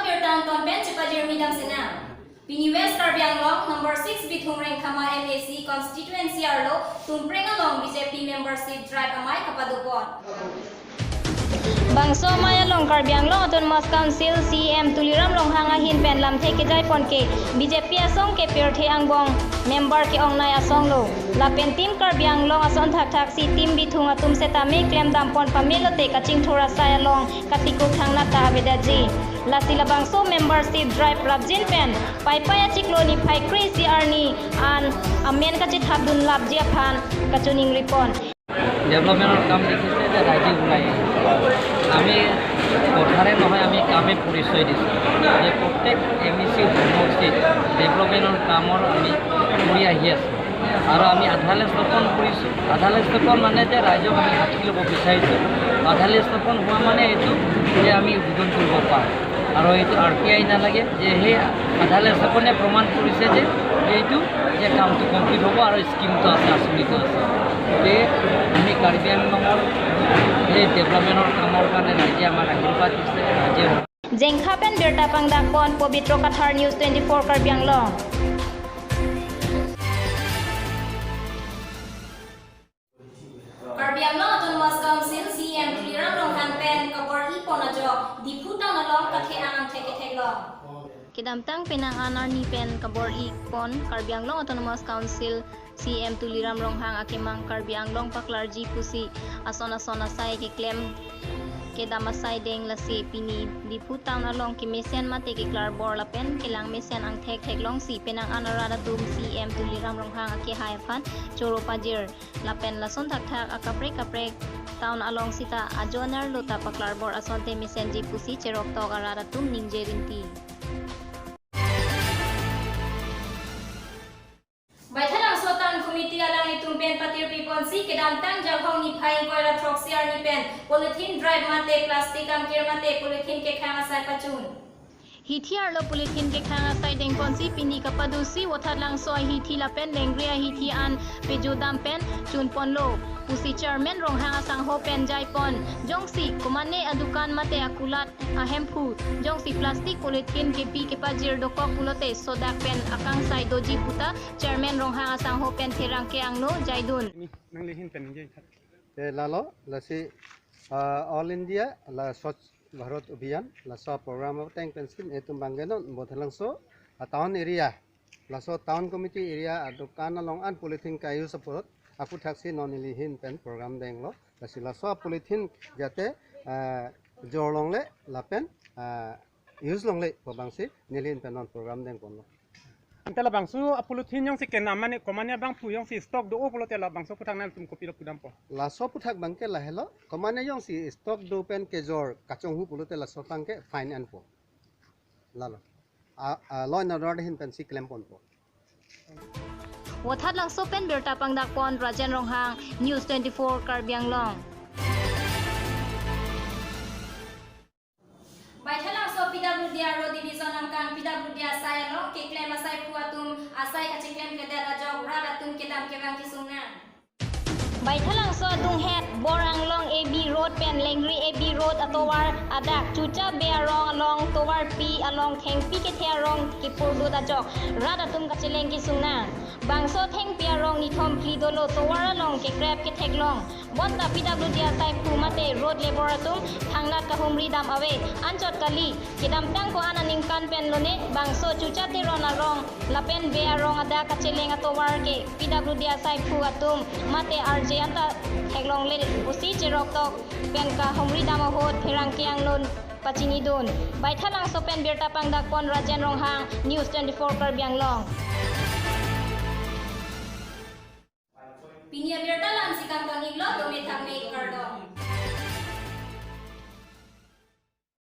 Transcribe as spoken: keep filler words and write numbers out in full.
Birta angton pen chepajirmi dam sena. Pini West Karbi Anglong number six Bithung Rengkhama M A C constituency arlo Tumpreng along B J P membership drive amei kapadopon. Bangso amei along Karbi Anglong Autonomous Council C E M Tuliram Ronghang ahin pen lamthe kejai pon ke B J P asong ke pirthe angbong member ke-ongnei asong lo. Lapen team Karbi Anglong ason thakthak si team Bithung atum setame klem dam pon pame lote kachingthur asai along katikuk thangnat ta avedetji. Lasi labangso membership drive prapjin pen Paipai achiklo niphai kre-isi arni an amen kachethap dunlapji aphan kachiningri pon. ডেভেলপমেণ্টৰ কাম দেখিছে যে ৰাইজে ওলাই আহিছে। আমি কথাৰে নহয়, আমি কামে পৰিচয় দিছোঁ যে প্ৰত্যেক এম ই চি সমষ্টিত ডেভেলপমেণ্টৰ কামৰ আমি কৰি আহি আছোঁ। আৰু আমি আধালে স্থাপন কৰিছোঁ। আধালে স্থাপন মানে যে ৰাইজক আমি সাক্ষী ল'ব বিচাৰিছোঁ। আধালে স্থাপন হোৱা মানে এইটো যে আমি উদ্বোধন কৰিব পাৰোঁ। আৰু এইটো আৰ পি আই নালাগে যে সেই আধালে স্থাপনে প্ৰমাণ কৰিছে যে এইটো যে কামটো কমপ্লিট হ'ব আৰু স্কিমটো আছে, আঁচনিটো আছে। গতিকে আমি কাৰ্বি আংলঙৰ সেই ডেভেলপমেণ্টৰ কামৰ কাৰণে ৰাইজে আমাক আশীৰ্বাদ দিছে, ৰাইজে Jengkha pen birta pangdak pon Pobitro Kathar, News twenty-four Karbi Anglong. Karbi Anglong Autonomous Council C E M Tuliram Ronghang pen kabor-i pon ajok Diphu town along kathe an angthek ketheklong. Kedamtang penang an arni pen kabor-i pon Karbi Anglong Autonomous Council C E M Tuliram Ronghang akemang Karbi Anglong paklarji pusi ason ason asai keklem kedam asai deng, lasi pini Diphu town along kemesen mate keklarbor lapen kelang mesen angthek theklongsi penang an arat atum C E M Tuliram Ronghang akehai aphan choro pajir. Lapen lason thakthak akaprek kaprek town along sita ajonar lota paklarbor asonte mesenji pusi cheroktok arat atum ningje rinti. Baithalangso Town Committee alanglitum pen patirpi ponsi kedamtang Jalhong niphai ingkoi ra throksi arni pen polythene drive mate plastic angkir mate polythene kekhang asai pachun. Hithi arlo polythene kekhang asai deng ponsi pini kapadusi Vothatlangso ahithi lapen lengri ahithi an pejo dam pen chun ponlo pusi Chairman Ronghang asangho pen jai pon. Jongsi komane adukan mate akulat ahemphu jongsi plastic polythene kepi kepajir dokok pulote sodak pen akangsai doji puta Chairman Ronghang asangho pen therangke angno jaidun. Nanglihin pen ningje tha. Te lalo lasi, ah, All India la Swachh Bharat Abhiyan laso program ateng pensi netum bangkenon Vothatlangso, ah, town area, laso town committee area adukan along an polythene ka-use apot aputhaksi non nelihin pen program denglo. Lasi laso polythene jate, ah, jor longle lapen, ah, use longle pu abangsi nelihin pen non program deng ponlo. Ante labangso a polythene jongsi kenam mane komane abangphu jongsi stock do-o pulote labangso aphuthak nangtum kopilo pudampo? Laso aphuthak bangke lahelo, komane jongsi stock do pen kejor kachonghu pulote laso abangke fine anpo. Lalo. A, a, law and order ahin pensi klem ponpo. Vothatlangso pen birta pangdak pon Rajen Ronghang, News twenty-four Karbi Anglong. Baithalangso P W D R Road Division angkang P W D asai along keklem asaiphu atum asai kacheklem kedet ajok rat atum kedam kevang kesung nang. Baithalangso adunghet Boranglong A B Road pen Lengri A B Road atovar adak Chucha Bey arong along tovarpi along thengpi kethe arong kepurdut ajok rat atum kacheleng kesung nang. Bangso thengpi arong nithom phli dolo, tovar along kekrep ketheklong. Bonta P W D asaiphu mate road labour atum thangnat kahumri dam ave. Anchot kali, kedamtang ko-an aningkan pen lone bangso Chucha Teron arong lapen Bey arong adak kacheleng atovar ke P W D asaiphu atum mate R J anta theklongle pusi cheroktok pen kahumri dam ahut pherangke angno pachinidun. Baithalangso pen birta pangdak pon Rajen Ronghang, News twenty-four Karbi Anglong. Pini abirta la-ansi kangton-iklo, dome thakme, kardom.